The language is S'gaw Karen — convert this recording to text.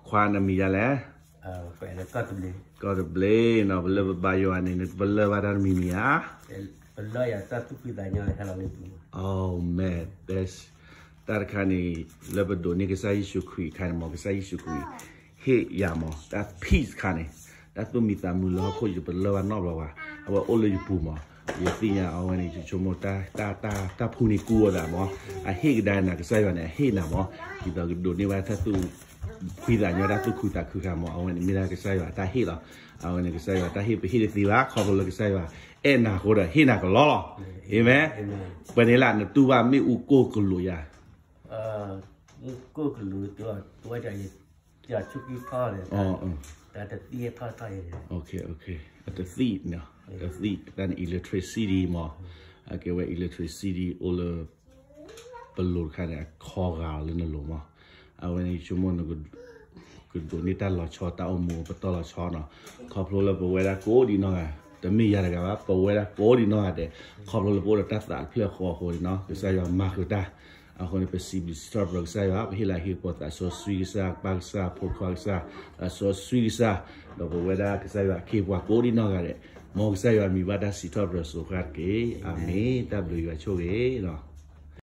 ခွါနမံၤယၤလဲၣ်. ကီၢ်တဘျ့နီၤ, ပလၢပဘါယွၤန့ၣ် ပလၢဘၣ်တၢ်တမံၤမံၤဧါ. အမဲ, တၢ်တခါန့ၣ် လၢပဒိးန့ၢ်ကစၢ်ယ့ၣ်ၡူးခရံာ်အခါန့ၣ်မ့ၢ် ကစၢ်ယ့ၣ်ၡူးခရံာ် ဟ့ၣ်ယၤမ့ၢ် တၢ် peace တခါန့ၣ်, တၢ်သူၣ်မံသးမုာ်လၢဟီၣ်ခိၣ်ယပလၢဘၣ်နီတဘျီဘၣ်, အဝဲအိၣ်လၢယပူၤမ့ၢ်. ယသ့ၣ်ညါအဝဲန့ၣ် ယဆိကမိၣ် တၢ်ဖှူန့ၣ်ကူအီၤသးမ့ၢ်, အဟ့ၣ်ကဒါနၤ ကစၢ်ယွၤန့ၣ် အဟ့ၣ်နၤမ့ၢ်, ဒ်သိးကဒိးန့ၢ်ဘၣ်တၢ်သူၣ်ဖှံသးညီ တၢ်သူၣ်ခုသးခုခါမ့ၢ်, အဝဲန့ၣ်မ့ၢ်ဒၣ်ကစၢ်ယွၤတၢ်ဟ့ၣ်လီၤ. အဝဲန့ၣ်ကစၢ်ယွၤတၢ်ဟ့ၣ် ပဟ့ၣ်တသ့ဘၣ်, ခီဖျိလၢကစၢ်ယွၤအဲၣ်နၤအဃိဒီး ဟ့ၣ်နၤကလီလီၤ. အမဲ, ပှဲၤန့ၣ်လၢနတူၢ်ဘၣ်မ့ၣ်အူကိၢ်ကလူးယၤ ကိၢ်ကလူး, အတသံၣ်, တသံၣ်, တၢ်န့ၣ် electricity မ့ၢ်, အကဲဝဲ electricity အိၣ်လၢ ပလိၤတခါန့ၣ် အခီဂာ်အီၤလၢနလိၤမ့ၢ်. အဝဲန့ၣ်ဆိကမိၣ် ကဒိးန့ၢ်တၢ်လီၤဆီ တၢ်အိၣ်မူပတီၢ်လီၤဆီနီၤ, ခီဖျိလၢပဝဲဒၣ်ကိးဒံးနီၢ်ဂၤ, တမ့ၢ်ယၤတဂၤဘၣ်, ပဝဲဒၣ်ကိးဒံးနီၢ်ဂၤဒဲး, ခီဖျိလၢပအိၣ်ဒီးတၢ်သးတဖျၢၣ်ဃီအဃိန့ၣ်နီၤ, ကစၢ်ယွၤမၤဃုာ်တၢ် အဃိန့ၣ် ပစံးဘျုးစံးထီၣ်ပတြၢၤကစၢ်ယွၤ, ပဟ့ၣ်လၤဟ့ၣ်ကပီၤသးစီဆှံကစၢ်, ပၢ်ကစၢ်, ဖိခွါကစၢ်, သးစီဆှံကစၢ်, ဒီးပဝဲဒၣ်ကစၢ်ယွၤအခ့အပှၤကိးဒံးနီၢ်ဂၤဒဲး, မ်ကစၢ်ယွၤမံၤဘၣ်တၢ်စံးထီၣ်ပတြၢၤစိးဃၣ်တက့ၢ်. အၤမ့ၣ်, တၢ်ဘျုးယွၤဆိၣ်ဂ့ၤနီၤ.